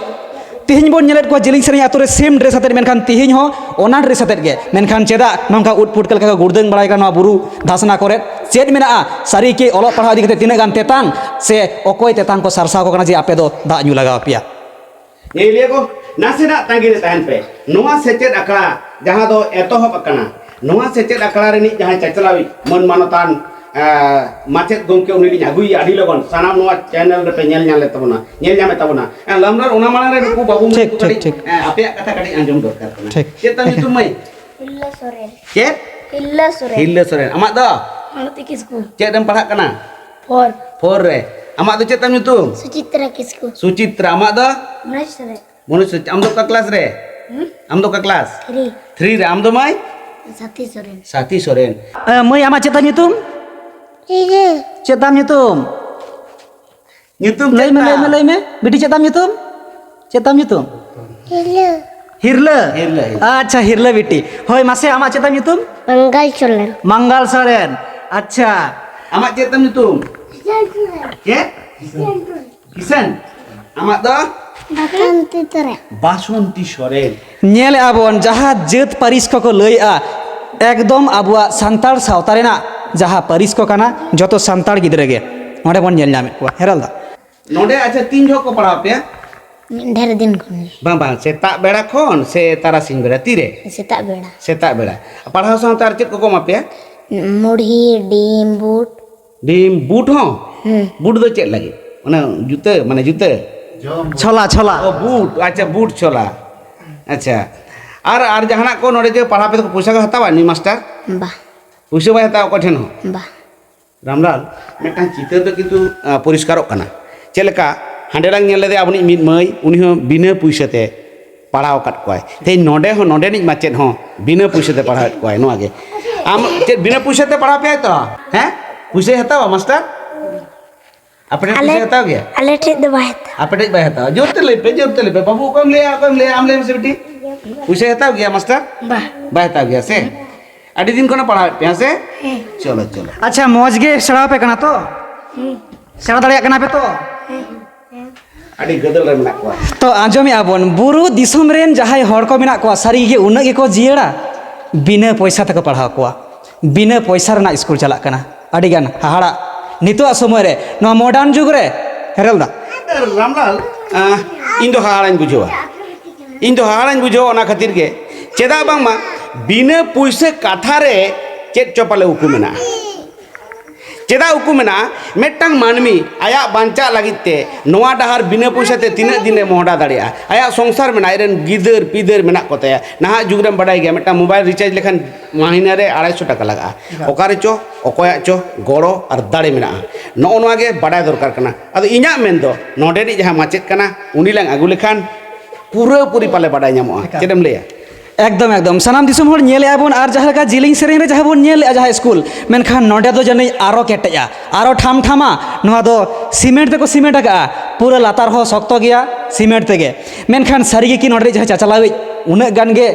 ᱛᱤᱦᱤᱧ ᱵᱚᱱ ᱧᱮᱞᱮᱫ ᱠᱚᱣᱟ ᱡᱤᱞᱤᱧ ᱥᱮᱨᱮᱧ ᱟᱛᱳ ᱨᱮ ᱥᱮᱢ ᱰᱨᱮᱥ ᱟᱛᱮᱫ, ᱢᱮᱱᱠᱷᱟᱱ ᱛᱤᱦᱤᱧ ᱦᱚᱸ ᱚᱱᱟ ᱰᱨᱮᱥ ᱟᱛᱮᱫ ᱜᱮ᱾ ᱢᱮᱱᱠᱷᱟᱱ ᱪᱮᱫᱟᱜ ᱱᱚᱝᱠᱟ ᱩᱫ ᱯᱩᱴᱠᱟᱹ ᱞᱮᱠᱟ ᱠᱚ ᱜᱩᱲᱫᱟᱹᱝ ᱵᱟᱲᱟᱭ ᱠᱟᱱᱟ ᱱᱚᱣᱟ ᱵᱩᱨᱩ ᱫᱷᱟᱥᱱᱟ ᱠᱚᱨᱮᱫ? ᱪᱮᱫ ᱢᱮᱱᱟᱜᱼᱟ ᱥᱟᱹᱨᱤ ᱠᱤ ᱚᱞᱚᱜ ᱯᱟᱲᱦᱟᱣ ᱤᱫᱤ ᱠᱟᱛᱮ ᱛᱤᱱᱟᱹᱜ ᱜᱟᱱ ᱛᱮᱛᱟᱝ, ᱥᱮ ᱚᱠᱚᱭ ᱛᱮᱛᱟᱝ ᱠᱚ ᱥᱟᱨᱥᱟᱣ ᱠᱚ ᱠᱟᱱᱟ ᱡᱮ ᱟᱯᱮ ᱫᱚ ᱫᱟᱜ ᱧᱩ ᱞᱟᱜᱟᱣ ᱯᱮᱭᱟ? ᱧᱮᱧᱮᱞᱤᱭᱟᱹ ᱠᱚ, ᱱᱟᱥᱮᱱᱟᱜ ᱛᱟᱺᱜᱤ ᱨᱮ ᱛᱟᱦᱮᱱ ᱯᱮ᱾ ᱱᱚᱣᱟ ᱥᱮᱪᱮᱫ ᱟᱠᱷᱲᱟ ᱡᱟᱦᱟᱸ ᱫᱚ ᱮᱛᱚᱦᱚᱵ ᱟᱠᱟᱱᱟ, ᱱᱚᱣᱟ ᱥᱮᱪᱮᱫ ᱟᱠᱷᱲᱟ ᱨᱤᱱᱤᱡ ᱡᱟᱦᱟᱸᱭ ᱪᱟᱪᱞᱟᱣᱤᱡ ᱢᱟᱹᱱ ᱢᱟᱱᱚᱛᱟᱱ, ᱮ, ᱢᱟᱪᱮᱫ ᱜᱚᱢᱠᱮ, ᱩᱱᱤ ᱞᱤᱧ ᱟᱹᱜᱩᱭᱮᱭᱟ ᱟᱹᱰᱤ ᱞᱚᱜᱚᱱ᱾ ᱥᱟᱱᱟᱢ ᱱᱚᱣᱟ ᱪᱮᱱᱮᱞ ᱨᱮᱯᱮ ᱧᱮᱞ ᱧᱟᱢᱮᱫ ᱛᱟᱵᱚᱱᱟ, ᱧᱮᱞ ᱧᱟᱢᱮᱫ ᱛᱟᱵᱚᱱᱟ᱾ ᱮ, ᱞᱟᱢᱰᱟᱨ, ᱚᱱᱟ ᱢᱟᱲᱟᱝ ᱨᱮ ᱱᱩᱠᱩ ᱵᱟᱹᱵᱩ ᱢᱟᱹᱭ ᱴᱷᱤᱠ, ᱠᱚ ᱴᱷᱤᱠ, ᱠᱟᱹᱴᱤᱡ, ᱴᱷᱤᱠ᱾ ᱮ, ᱟᱯᱮᱭᱟᱜ ᱠᱟᱛᱷᱟ ᱠᱟᱹᱴᱤᱡ ᱟᱸᱡᱚᱢ ᱫᱚᱨᱠᱟᱨ ᱠᱟᱱᱟ᱾ ᱴᱷᱤᱠ᱾ ᱪᱮᱫ ᱛᱟᱢ ᱧᱩᱛᱩᱢ, ᱢᱟᱹᱭ? ᱯᱷᱩᱞᱞᱚ ᱥᱚᱨᱮᱱ᱾ ᱪᱮᱫ? ᱯᱷᱩᱞᱞᱚ ᱥᱚᱨᱮᱱ᱾ ᱯᱷᱩᱞᱞᱚ ᱥᱚᱨᱮᱱ᱾ ᱟᱢᱟᱜ ᱫᱚ? ᱢᱟᱞᱚᱛᱤ ᱠᱤᱥᱠᱩ᱾ ᱪᱮᱫ ᱮᱢ ᱯᱟᱲᱦᱟᱜ ᱠᱟᱱᱟ? ᱯᱷᱳᱨ᱾ ᱯᱷᱳᱨ ᱨᱮ᱾ ᱟᱢᱟᱜ ᱫᱚ ᱪᱮᱫ ᱛᱟᱢ ᱧᱩᱛᱩᱢ? ᱥᱩᱪᱤᱛᱨᱟ ᱠᱤᱥᱠᱩ᱾ ᱥᱩᱪᱤᱛᱨᱟ᱾ ᱟᱢᱟᱜ ᱫᱚ? ᱢᱚᱱᱳᱡᱽ ᱥᱚᱨᱮᱱ᱾ ᱢᱚᱱᱳᱡᱽ, ᱟᱢ ᱫᱚ ᱚᱠᱟ ᱠᱞᱟᱥ ᱨᱮ? ᱟᱢ ᱫᱚ ᱚᱠᱟ ᱠᱞᱟᱥ? ᱛᱷᱨᱤ᱾ ᱛᱷᱨᱤ ᱨᱮ᱾ ᱟᱢ ᱫᱚ ᱢᱟᱹᱭ? ᱥᱟᱛᱷᱤ ᱥᱚᱨᱮᱱ᱾ ᱥᱟᱛᱷᱤ ᱥᱚᱨᱮᱱ᱾ ᱮ, ᱢᱟᱹᱭ, ᱟᱢᱟᱜ ᱪᱮᱫ ᱛᱟᱢ ᱧᱩᱛᱩᱢ? ᱤᱧᱟᱹᱜ᱾ ᱪᱮᱫ ᱛᱟᱢ ᱧᱩᱛᱩᱢ? ᱧᱩᱛᱩᱢ ᱞᱟᱹᱭ ᱪᱮᱫ ᱢᱮ, ᱞᱟᱹᱭ ᱛᱟᱢ? ᱢᱮ, ᱞᱟᱹᱭ ᱢᱮ᱾ ᱵᱤᱴᱤ, ᱪᱮᱫ ᱛᱟᱢ ᱧᱩᱛᱩᱢ? ᱪᱮᱫ ᱛᱟᱢ ᱧᱩᱛᱩᱢ? ᱦᱤᱨᱞᱟᱹ᱾ ᱦᱤᱨᱞᱟᱹ? ᱦᱤᱨᱞᱟᱹ, ᱦᱤᱨᱞᱟᱹ᱾ ᱟᱪᱪᱷᱟ, ᱦᱤᱨᱞᱟᱹ ᱵᱤᱴᱤ᱾ ᱦᱳᱭ, ᱢᱟᱥᱮ, ᱟᱢᱟᱜ ᱪᱮᱫ ᱛᱟᱢ ᱧᱩᱛᱩᱢ? ᱢᱟᱝᱜᱟᱞ ᱥᱚᱨᱮᱱ᱾ ᱢᱟᱝᱜᱟᱞ ᱥᱚᱨᱮᱱ᱾ ᱟᱪᱪᱷᱟ᱾ ᱟᱢᱟᱜ ᱪᱮᱫ ᱛᱟᱢ ᱧᱩᱛᱩᱢ? ᱠᱤᱥᱟᱱ ᱥᱚᱨᱮᱱ᱾ ᱪᱮᱫ? ᱠᱤᱥᱟᱱ᱾ ᱠᱤᱥᱟᱱ᱾ ᱟᱢᱟᱜ ᱫᱚ? ᱵᱟᱥᱚᱱᱛᱤ ᱥᱚᱨᱮᱱ᱾ ᱵᱟᱥᱚᱱᱛᱤ ᱥᱚᱨᱮᱱ᱾ ᱧᱮᱞᱮᱜᱼᱟ ᱵᱚᱱ, ᱡᱟᱦᱟᱸ ᱡᱟᱹᱛ ᱯᱟᱹᱨᱤᱥ ᱠᱚᱠᱚ ᱞᱟᱹᱭᱮᱜᱼᱟ, ᱮᱠᱫᱚᱢ ᱟᱵᱚᱣᱟᱜ ᱥᱟᱱᱛᱟᱲ ᱥᱟᱶᱛᱟ ᱨᱮᱱᱟᱜ ᱡᱟᱦᱟᱸ ᱯᱟᱹᱨᱤᱥ ᱠᱚ ᱠᱟᱱᱟ, ᱡᱚᱛᱚ ᱥᱟᱱᱛᱟᱲ ᱜᱤᱫᱽᱨᱟᱹ ᱜᱮ ᱱᱚᱰᱮ ᱵᱚᱱ ᱧᱮᱞ ᱧᱟᱢᱮᱫ ᱠᱚᱣᱟ᱾ ᱦᱮᱨᱟᱞ ᱫᱟ᱾ ᱱᱚᱰᱮ, ᱟᱪᱪᱷᱟ, ᱛᱤᱱ ᱡᱚᱦᱚᱜ ᱠᱚ ᱯᱟᱲᱦᱟᱣ ᱯᱮᱭᱟ? ᱰᱷᱮᱨ ᱫᱤᱱ ᱠᱷᱚᱱ ᱜᱮ᱾ ᱵᱟᱝ, ᱵᱟᱝ, ᱥᱮᱛᱟᱜ ᱵᱮᱲᱟ ᱠᱷᱚᱱ ᱥᱮ ᱛᱟᱨᱟᱥᱤᱧ ᱵᱮᱲᱟ? ᱛᱤᱨᱮ? ᱥᱮᱛᱟᱜ ᱵᱮᱲᱟ᱾ ᱥᱮᱛᱟᱜ ᱵᱮᱲᱟ᱾ ᱯᱟᱲᱦᱟᱣ ᱥᱟᱶᱛᱮ ᱟᱨ ᱪᱮᱫ ᱠᱚᱠᱚ ᱮᱢᱟ ᱯᱮᱭᱟ? ᱢᱩᱲᱦᱤ, ᱰᱤᱢ, ᱵᱩᱴ᱾ ᱰᱤᱢ, ᱵᱩᱴ ᱦᱚᱸ? ᱦᱩᱸ᱾ ᱵᱩᱴ ᱫᱚ ᱪᱮᱫ ᱞᱟᱹᱜᱤᱫ? ᱚᱱᱟ ᱡᱩᱛᱟᱹ, ᱢᱟᱱᱮ ᱡᱩᱛᱟᱹ? ᱪᱷᱚᱞᱟ, ᱪᱷᱚᱞᱟ᱾ ᱚ, ᱵᱩᱴ, ᱟᱪᱪᱷᱟ, ᱵᱩᱴ ᱪᱷᱚᱞᱟ᱾ ᱟᱪᱪᱷᱟ᱾ ᱟᱨ, ᱟᱨ ᱡᱟᱦᱟᱱᱟᱜ ᱠᱚ ᱱᱚᱰᱮ ᱡᱮ ᱯᱟᱲᱦᱟᱣ ᱯᱮ, ᱯᱚᱭᱥᱟ ᱠᱚ ᱦᱟᱛᱟᱣᱟ ᱱᱩᱭ ᱢᱟᱥᱴᱟᱨ? ᱵᱟ᱾ ᱯᱩᱭᱥᱟᱹ ᱵᱟᱭ ᱦᱟᱛᱟᱣᱟ ᱚᱠᱚᱭ ᱴᱷᱮᱱ ᱦᱚᱸ? ᱵᱟ᱾ ᱨᱟᱢᱞᱟᱞ, ᱢᱤᱫᱴᱟᱝ ᱪᱤᱛᱟᱹᱨ ᱫᱚ ᱠᱤᱱᱛᱩ, ᱟ, ᱯᱚᱨᱤᱥᱠᱟᱨᱚᱜ ᱠᱟᱱᱟ᱾ ᱪᱮᱫ ᱞᱮᱠᱟ? ᱦᱟᱸᱰᱮ ᱞᱟᱝ ᱧᱮᱞ ᱞᱮᱫᱮᱭᱟ ᱟᱵᱚᱱᱤᱡ ᱢᱤᱫ ᱢᱟᱹᱭ, ᱩᱱᱤ ᱦᱚᱸ ᱵᱤᱱᱟᱹ ᱯᱩᱭᱥᱟᱹ ᱛᱮ ᱯᱟᱲᱦᱟᱣ ᱟᱠᱟᱫ ᱠᱚᱣᱟᱭ᱾ ᱛᱮᱦᱮᱧ ᱱᱚᱰᱮ ᱦᱚᱸ ᱱᱚᱰᱮᱱᱤᱡ ᱢᱟᱪᱮᱫ ᱦᱚᱸ ᱵᱤᱱᱟᱹ ᱯᱩᱭᱥᱟᱹ ᱛᱮ ᱯᱟᱲᱦᱟᱣᱮᱫ ᱠᱚᱣᱟᱭ᱾ ᱱᱚᱣᱟ ᱜᱮ᱾ ᱟᱢ ᱪᱮᱫ ᱵᱤᱱᱟᱹ ᱯᱩᱭᱥᱟᱹ ᱛᱮ ᱯᱟᱲᱦᱟᱣ ᱯᱮᱭᱟᱭ ᱛᱚ? ᱦᱮᱸ? ᱯᱩᱭᱥᱟᱹᱭ ᱦᱟᱛᱟᱣᱟ ᱢᱟᱥᱴᱟᱨ? ᱟᱯᱮ ᱴᱷᱮᱱ ᱟᱞᱮ, ᱯᱩᱭᱥᱟᱹᱭ ᱦᱟᱛᱟᱣ ᱜᱮᱭᱟ? ᱟᱞᱮ ᱴᱷᱮᱡ ᱫᱚ ᱵᱟᱭ ᱦᱟᱛᱟᱣᱟ᱾ ᱟᱯᱮ ᱴᱷᱮᱡ ᱵᱟᱭ ᱦᱟᱛᱟᱣᱟ? ᱡᱳᱨ ᱛᱮ ᱞᱟᱹᱭ ᱯᱮ, ᱡᱳᱨ ᱛᱮ ᱞᱟᱹᱭ ᱯᱮ᱾ ᱵᱟᱹᱵᱩ, ᱚᱠᱚᱭᱮᱢ ᱞᱟᱹᱭᱟ? ᱚᱠᱚᱭᱮᱢ ᱞᱟᱹᱭᱟ? ᱟᱢ ᱞᱟᱹᱭ ᱢᱮᱥᱮ ᱵᱤᱴᱤ᱾ ᱯᱩᱭᱥᱟᱹᱭ ᱦᱟᱛᱟᱣ ᱜᱮᱭᱟ ᱢᱟᱥᱴᱟᱨ? ᱵᱟ᱾ ᱵᱟᱭ ᱦᱟᱛᱟᱣ ᱜᱮᱭᱟ ᱥᱮ? ᱟᱹᱰᱤ ᱫᱤᱱ ᱠᱷᱚᱱᱮ ᱯᱟᱲᱦᱟᱣᱮᱫ ᱯᱮᱭᱟ ᱥᱮ? ᱦᱮᱸ᱾ ᱪᱚᱞᱚ, ᱪᱚᱞᱚ᱾ ᱟᱪᱪᱷᱟ, ᱢᱚᱡᱽ ᱜᱮ ᱥᱮᱬᱟ ᱟᱯᱮ ᱠᱟᱱᱟ ᱛᱚ? ᱦᱮᱸ᱾ ᱥᱮᱬᱟ ᱫᱟᱲᱮᱭᱟᱜ ᱠᱟᱱᱟ ᱯᱮ ᱛᱚ? ᱦᱮᱸ᱾ ᱟᱹᱰᱤ ᱜᱟᱫᱮᱞ ᱨᱮ ᱢᱮᱱᱟᱜ ᱠᱚᱣᱟ᱾ ᱛᱚ, ᱟᱸᱡᱚᱢᱮᱜᱼᱟ ᱵᱚᱱ, ᱵᱩᱨᱩ ᱫᱤᱥᱚᱢ ᱨᱮᱱ ᱡᱟᱦᱟᱸᱭ ᱦᱚᱲ ᱠᱚ ᱢᱮᱱᱟᱜ ᱠᱚᱣᱟ, ᱥᱟᱹᱨᱤ ᱜᱮ ᱩᱱᱟᱹᱜ ᱜᱮᱠᱚ ᱡᱤᱭᱟᱹᱲᱟ? ᱵᱤᱱᱟᱹ ᱯᱚᱭᱥᱟ ᱛᱮᱠᱚ ᱯᱟᱲᱦᱟᱣ ᱠᱚᱣᱟ, ᱵᱤᱱᱟᱹ ᱯᱚᱭᱥᱟ ᱨᱮᱱᱟᱜ ᱥᱠᱩᱞ ᱪᱟᱞᱟᱜ ᱠᱟᱱᱟ᱾ ᱟᱹᱰᱤ ᱜᱟᱱ ᱦᱟᱦᱟᱲᱟᱜ ᱱᱤᱛᱚᱜᱟᱜ ᱥᱚᱢᱚᱭ ᱨᱮ, ᱱᱚᱣᱟ modern ᱡᱩᱜᱽ ᱨᱮ᱾ ᱦᱮᱨᱮᱞ ᱫᱟ᱾ ᱨᱟᱢᱞᱟᱞ, ᱟᱸ, ᱤᱧ ᱫᱚ ᱦᱟᱦᱟᱲᱟᱧ ᱵᱩᱡᱷᱟᱹᱣᱟ᱾ ᱤᱧ ᱫᱚ ᱦᱟᱦᱟᱲᱟᱧ ᱵᱩᱡᱷᱟᱹᱣᱟ ᱚᱱᱟ ᱠᱷᱟᱹᱛᱤᱨ ᱜᱮ, ᱪᱮᱫᱟᱜ ᱵᱟᱝᱢᱟ ᱵᱤᱱᱟᱹ ᱯᱩᱭᱥᱟᱹ ᱠᱟᱛᱷᱟ ᱨᱮ ᱪᱮᱫ ᱪᱚ ᱯᱟᱞᱮ ᱩᱠᱩ ᱢᱮᱱᱟᱜᱼᱟ᱾ ᱪᱮᱫᱟᱜ ᱩᱠᱩ ᱢᱮᱱᱟᱜᱼᱟ? ᱢᱤᱫᱴᱟᱝ ᱢᱟᱹᱱᱢᱤ ᱟᱭᱟᱜ ᱵᱟᱧᱪᱟᱜ ᱞᱟᱹᱜᱤᱫ ᱛᱮ ᱱᱚᱣᱟ ᱰᱟᱦᱟᱨ ᱵᱤᱱᱟᱹ ᱯᱩᱭᱥᱟᱹ ᱛᱮ ᱛᱤᱱᱟᱹᱜ ᱫᱤᱱᱮ ᱢᱚᱦᱰᱟ ᱫᱟᱲᱮᱭᱟᱜᱼᱟ? ᱟᱭᱟᱜ ᱥᱚᱝᱥᱟᱨ ᱢᱮᱱᱟᱜᱼᱟ, ᱟᱡᱨᱮᱱ ᱜᱤᱫᱟᱹᱨ ᱯᱤᱫᱟᱹᱨ ᱢᱮᱱᱟᱜ ᱠᱚ ᱛᱟᱭᱟ᱾ ᱱᱟᱦᱟᱜ ᱡᱩᱜᱽ ᱨᱮᱢ ᱵᱟᱰᱟᱭ ᱜᱮᱭᱟ, ᱢᱤᱫᱴᱟᱝ mobile recharge ᱞᱮᱠᱷᱟᱱ ᱢᱟᱹᱦᱱᱟᱹ ᱨᱮ ᱟᱲᱟᱭᱥᱚ ᱴᱟᱠᱟ ᱞᱟᱜᱟᱜᱼᱟ᱾ ᱚᱠᱟᱨᱮ ᱪᱚ ᱚᱠᱚᱭᱟᱜ ᱪᱚ ᱜᱚᱲᱚ ᱟᱨ ᱫᱟᱲᱮ ᱢᱮᱱᱟᱜᱼᱟ, ᱱᱚᱜᱼᱚ ᱱᱚᱣᱟ ᱜᱮ ᱵᱟᱰᱟᱭ ᱫᱚᱨᱠᱟᱨ ᱠᱟᱱᱟ᱾ ᱟᱫᱚ ᱤᱧᱟᱹᱜ ᱢᱮᱱ ᱫᱚ, ᱱᱚᱰᱮᱱᱤᱡ ᱡᱟᱦᱟᱸ ᱢᱟᱪᱮᱫ ᱠᱟᱱᱟ, ᱩᱱᱤ ᱞᱟᱝ ᱟᱹᱜᱩ ᱞᱮᱠᱷᱟᱱ ᱯᱩᱨᱟᱹᱯᱩᱨᱤ ᱯᱟᱞᱮ ᱵᱟᱰᱟᱭ ᱧᱟᱢᱚᱜᱼᱟ᱾ ᱪᱮᱫ ᱮᱢ ᱞᱟᱹᱭᱟ? ᱮᱠᱫᱚᱢ, ᱮᱠᱫᱚᱢ᱾ ᱥᱟᱱᱟᱢ ᱫᱤᱥᱚᱢ ᱦᱚᱲ ᱧᱮᱞᱮᱫᱼᱟ ᱵᱚᱱ, ᱟᱨ ᱡᱟᱦᱟᱸ ᱞᱮᱠᱟ ᱡᱤᱞᱤᱧ ᱥᱮᱨᱮᱧ ᱨᱮ ᱡᱟᱦᱟᱸ ᱵᱚᱱ ᱧᱮᱞᱮᱫᱼᱟ, ᱡᱟᱦᱟᱸ ᱥᱠᱩᱞ, ᱢᱮᱱᱠᱷᱟᱱ ᱱᱚᱰᱮ ᱫᱚ ᱡᱟᱹᱱᱤᱡ ᱟᱨᱚ ᱠᱮᱴᱮᱡᱼᱟ, ᱟᱨᱚ ᱴᱷᱟᱢᱴᱷᱟᱢᱟ᱾ ᱱᱚᱣᱟ ᱫᱚ ᱥᱤᱢᱮᱱᱴ ᱛᱮᱠᱚ ᱥᱤᱢᱮᱱᱴ ᱟᱠᱟᱫᱼᱟ, ᱯᱩᱨᱟᱹ ᱞᱟᱛᱟᱨ ᱦᱚᱸ ᱥᱚᱠᱛᱚ ᱜᱮᱭᱟ ᱥᱤᱢᱮᱱᱴ ᱛᱮᱜᱮ᱾ ᱢᱮᱱᱠᱷᱟᱱ ᱥᱟᱹᱨᱤ ᱜᱮ ᱠᱤ ᱱᱚᱰᱮ ᱨᱤᱡ ᱡᱟᱦᱟᱸᱭ ᱪᱟᱪᱟᱞᱟᱣᱤᱡ ᱩᱱᱟᱹᱜ ᱜᱟᱱ ᱜᱮ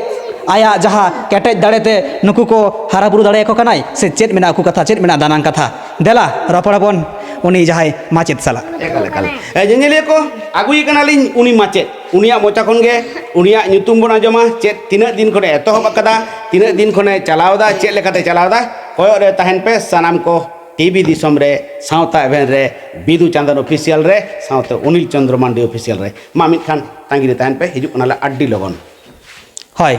ᱟᱭᱟᱜ ᱡᱟᱦᱟᱸ ᱠᱮᱴᱮᱡ ᱫᱟᱲᱮ ᱛᱮ ᱱᱩᱠᱩ ᱠᱚ ᱦᱟᱨᱟ ᱵᱩᱨᱩ ᱫᱟᱲᱮᱭᱟᱠᱚ ᱠᱟᱱᱟᱭ, ᱥᱮ ᱪᱮᱫ ᱢᱮᱱᱟᱜᱼᱟ ᱩᱠᱩ ᱠᱟᱛᱷᱟ, ᱪᱮᱫ ᱢᱮᱱᱟᱜᱼᱟ ᱫᱟᱱᱟᱝ ᱠᱟᱛᱷᱟ? ᱫᱮᱞᱟ ᱨᱚᱯᱚᱲ ᱟᱵᱚᱱ ᱩᱱᱤ ᱡᱟᱦᱟᱸᱭ ᱢᱟᱪᱮᱫ ᱥᱟᱞᱟᱜ᱾ ᱮᱠᱟᱞ, ᱮᱠᱟᱞ᱾ ᱮ, ᱧᱮᱧᱮᱞᱤᱭᱟᱹ ᱠᱚ, ᱟᱹᱜᱩᱭᱮ ᱠᱟᱱᱟᱞᱤᱧ ᱩᱱᱤ ᱢᱟᱪᱮᱫ᱾ ᱩᱱᱤᱭᱟᱜ ᱢᱚᱪᱟ ᱠᱷᱚᱱ ᱜᱮ ᱩᱱᱤᱭᱟᱜ ᱧᱩᱛᱩᱢ ᱵᱚᱱ ᱟᱸᱡᱚᱢᱟ, ᱪᱮᱫ ᱛᱤᱱᱟᱹᱜ ᱫᱤᱱ ᱠᱷᱚᱱᱮ ᱮᱛᱚᱦᱚᱵ ᱟᱠᱟᱫᱟ, ᱛᱤᱱᱟᱹᱜ ᱫᱤᱱ ᱠᱷᱚᱱᱮ ᱪᱟᱞᱟᱣ ᱮᱫᱟ, ᱪᱮᱫ ᱞᱮᱠᱟᱛᱮ ᱪᱟᱞᱟᱣ ᱮᱫᱟ᱾ ᱠᱚᱭᱚᱜ ᱨᱮ ᱛᱟᱦᱮᱱ ᱯᱮ ᱥᱟᱱᱟᱢ ᱠᱚ, ᱴᱤᱵᱷᱤ ᱫᱤᱥᱚᱢ ᱨᱮ, ᱥᱟᱶᱛᱟ ᱮᱵᱷᱮᱱ ᱨᱮ, ᱵᱤᱫᱩ ᱪᱟᱸᱫᱟᱱ ᱚᱯᱷᱤᱥᱤᱭᱟᱞ ᱨᱮ, ᱥᱟᱶᱛᱮ ᱚᱱᱤᱞ ᱪᱚᱸᱫᱽᱨᱚ ᱢᱟᱱᱰᱤ ᱚᱯᱷᱤᱥᱤᱭᱟᱞ ᱨᱮ᱾ ᱢᱟ ᱢᱤᱫ ᱠᱷᱟᱱ ᱛᱟᱺᱜᱤ ᱨᱮ ᱛᱟᱦᱮᱱ ᱯᱮ, ᱦᱤᱡᱩᱜ ᱠᱟᱱᱟᱞᱮ ᱟᱹᱰᱤ ᱞᱚᱜᱚᱱ᱾ ᱦᱳᱭ,